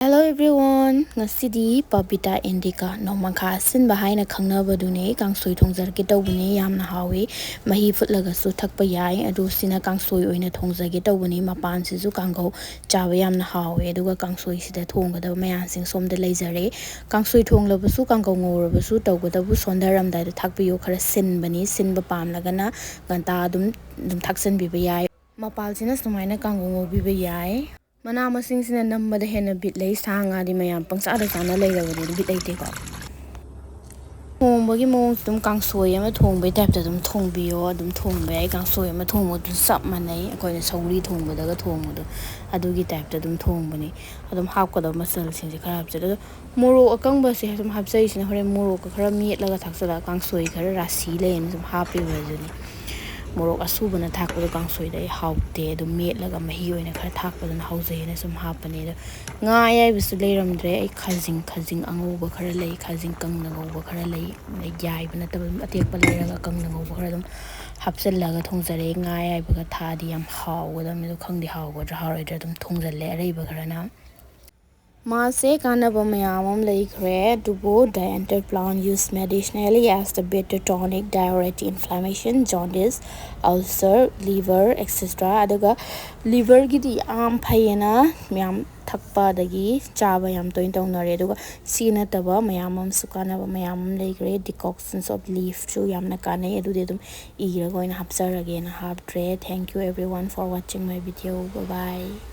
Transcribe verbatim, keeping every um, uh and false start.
Hello everyone, ꯉꯁꯤꯗꯤ Papita Indica ꯅꯣꯡꯃꯪꯈꯥ ꯑꯁꯤꯟꯕ ꯍꯥꯏꯅ ꯈꯪꯅꯕꯗꯨꯅꯦ ꯀꯥꯡꯁꯣꯏ ꯊꯣꯡꯖꯔꯛꯀꯦ ꯇꯧꯕꯅꯦ꯫ ꯌꯥꯝꯅ ꯍꯥꯎꯋꯦ, ꯃꯍꯤ ꯐꯨꯠꯂꯒꯁꯨ ꯊꯛꯄ ꯌꯥꯏ꯫ ꯑꯗꯨ ꯁꯤꯅ ꯀꯥꯡꯁꯣꯏ ꯑꯣꯏꯅ ꯊꯣꯡꯖꯒꯦ ꯇꯧꯕꯅꯤ꯫ ꯃꯄꯥꯟꯁꯤꯁꯨ ꯀꯥꯡꯒꯧ ꯆꯥꯕ ꯌꯥꯝꯅ ꯍꯥꯎꯋꯦ꯫ ꯑꯗꯨꯒ ꯀꯥꯡꯁꯣꯏꯁꯤꯗ ꯊꯣꯡꯒꯗꯕ ꯃꯌꯥꯝꯁꯤꯡ ꯁꯣꯝꯗ ꯂꯩꯖꯔꯦ꯫ ꯀꯥꯡꯁꯣꯏ ꯊꯣꯡꯂꯕꯁꯨ ꯀꯥꯡꯒꯧ ꯉꯧꯔꯕꯁꯨ ꯇꯧꯒꯗꯕꯨ ꯁꯣꯟꯊꯔꯝꯗꯥꯏꯗ ꯊꯥꯛꯄꯤꯌꯨ꯫ ꯈꯔ ꯁꯤꯟꯕꯅꯤ, ꯁꯤꯟꯕ ꯄꯥꯝꯂꯒꯅ ꯉꯟꯇꯥ ꯑꯗꯨꯝ ꯑꯗꯨꯝ ꯊꯥꯛꯆꯟꯕꯤꯕ ꯌꯥꯏ꯫ ꯃꯄꯥꯜꯁꯤꯅ ꯁꯨꯃꯥꯏꯅ ꯀꯥꯡꯒꯧ ꯉꯧꯕꯤꯕ ꯌꯥꯏ꯫ ꯃꯅꯥ ꯃꯁꯤꯡꯁꯤꯅ ꯅꯝꯕꯗ ꯍꯦꯟꯅ ꯕꯤꯠ ꯂꯩ꯫ ꯁꯥ ꯉꯥꯗꯤ ꯃꯌꯥꯝ ꯄꯪꯆꯥꯗ ꯆꯥꯅ ꯂꯩꯔꯕꯅꯤꯅ ꯕꯤꯠ ꯂꯩꯇꯦꯀꯣ꯫ ꯊꯣꯡꯕꯒꯤ ꯃꯑꯣꯡꯁꯦ ꯑꯗꯨꯝ ꯀꯥꯡꯁꯣꯏ ꯑꯃ ꯊꯣꯡꯕꯒꯤ ꯇꯥꯏꯞꯇ ꯑꯗꯨꯝ ꯊꯣꯡꯕꯤꯌꯣ꯫ ꯑꯗꯨꯝ ꯊꯣꯡꯕ ꯌꯥꯏ, ꯀꯥꯡꯁꯣꯏ ꯑꯃ ꯊꯣꯡꯕꯗꯨ ꯆꯞ ꯃꯥꯟꯅꯩ꯫ ꯑꯩꯈꯣꯏꯅ ꯁꯧꯒ꯭ꯔꯤ ꯊꯣꯡꯕꯗꯒ ꯊꯣꯡꯕꯗꯣ ꯑꯗꯨꯒꯤ ꯇꯥꯏꯞꯇ ꯑꯗꯨꯝ ꯊꯣꯡꯕꯅꯤ꯫ ꯑꯗꯨꯝ ꯍꯥꯞꯀꯗꯕ ꯃꯆꯜꯁꯤꯡꯁꯦ ꯈꯔ ꯍꯥꯞꯆꯤꯜꯂꯦ꯫ ꯑꯗꯣ ꯃꯣꯔꯣꯛ ꯑꯀꯪꯕꯁꯦ ꯑꯗꯨꯝ ꯍꯥꯞꯆꯩꯁꯤꯅ ꯍꯣꯔꯦꯟ ꯃꯣꯔꯣꯛꯀ ꯈꯔ ꯃꯦꯠꯂꯒ ꯊꯥꯛꯆꯜꯂꯒ ꯀꯥꯡꯁꯣꯏ ꯈꯔ ꯔꯥꯁꯤ ꯂꯩꯌꯦꯅ ꯁꯨꯝ ꯍꯥꯞꯄꯤꯕ ꯑꯗꯨꯅꯤ꯫ ꯃꯣꯔꯣꯛ ꯑꯁꯨꯕꯅ ꯊꯥꯛꯄꯗꯣ ꯀꯥꯡꯁꯣꯏꯗ ꯑꯩ ꯍꯥꯎꯇꯦ꯫ ꯑꯗꯨꯝ ꯃꯦꯠꯂꯒ ꯃꯍꯤ ꯑꯣꯏꯅ ꯈꯔ ꯊꯥꯛꯄꯗꯨꯅ ꯍꯥꯎꯖꯩꯅ ꯁꯨꯝ ꯍꯥꯞꯄꯅꯦ꯫ ꯑꯗꯣ ꯉꯥ ꯑꯌꯥꯏꯕꯁꯨ ꯂꯩꯔꯝꯗ꯭ꯔꯦ꯫ ꯑꯩ ꯈꯥꯖꯤꯡ, ꯈꯥꯖꯤꯡ ꯑꯉꯧꯕ ꯈꯔ ꯂꯩ, ꯈꯥꯖꯤꯡ ꯀꯪꯅ ꯉꯧꯕ ꯈꯔ ꯂꯩ꯫ ꯑꯗꯩ ꯌꯥꯏꯕ ꯅꯠꯇꯕ ꯑꯗꯨꯝ ꯑꯇꯦꯛꯄ ꯂꯩꯔꯒ ꯀꯪꯅ ꯉꯧꯕ ꯈꯔ ꯑꯗꯨꯝ ꯍꯥꯞꯆꯤꯜꯂꯒ ꯊꯣꯡꯖꯔꯦ꯫ ꯉꯥ ꯑꯌꯥꯏꯕꯒ ꯊꯥꯛꯑꯗꯤ ꯌꯥꯝ ꯍꯥꯎꯒꯗꯕꯅꯤ꯫ ꯑꯗꯣ ꯈꯪꯗꯦ ꯍꯥꯎꯒꯗ꯭ꯔꯥ ꯍꯥꯎꯔꯣꯏꯗ꯭ꯔꯥ, ꯑꯗꯨꯝ ꯊꯣꯡꯖꯜꯂꯦ ꯑꯔꯩꯕ ꯈꯔꯅ꯫ ꯃꯥꯁꯦ ꯀꯥꯟꯅꯕ ꯃꯌꯥꯝ ꯑꯃ ꯂꯩꯈ꯭ꯔꯦ꯫ ꯑꯗꯨꯕꯨ the enter plant used medicinally as the bitter tonic, diuretic, inflammation, jaundice, ulcer, liver, et cetera. ꯑꯗꯨꯒ ꯂꯤꯚꯔꯒꯤꯗꯤ ꯌꯥꯝ ꯐꯩꯌꯦꯅ ꯃꯌꯥꯝ ꯊꯛꯄ ꯑꯗꯒꯤ ꯆꯥꯕ ꯌꯥꯝ ꯇꯣꯏꯅ ꯇꯧꯅꯔꯦ꯫ ꯑꯗꯨꯒ ꯁꯤ ꯅꯠꯇꯕ ꯃꯌꯥꯝ ꯑꯃꯁꯨ ꯀꯥꯟꯅꯕ ꯃꯌꯥꯝ ꯑꯃ ꯂꯩꯈ꯭ꯔꯦ꯫ Decoctions of leafꯁꯨ ꯌꯥꯝꯅ ꯀꯥꯟꯅꯩ꯫ ꯑꯗꯨꯗꯤ ꯑꯗꯨꯝ ꯏꯔꯒ ꯑꯣꯏꯅ ꯍꯥꯞꯆꯔꯒꯦꯅ ꯍꯥꯞꯇ꯭ꯔꯦ꯫ Thank you everyone for watching my video. Bye bye.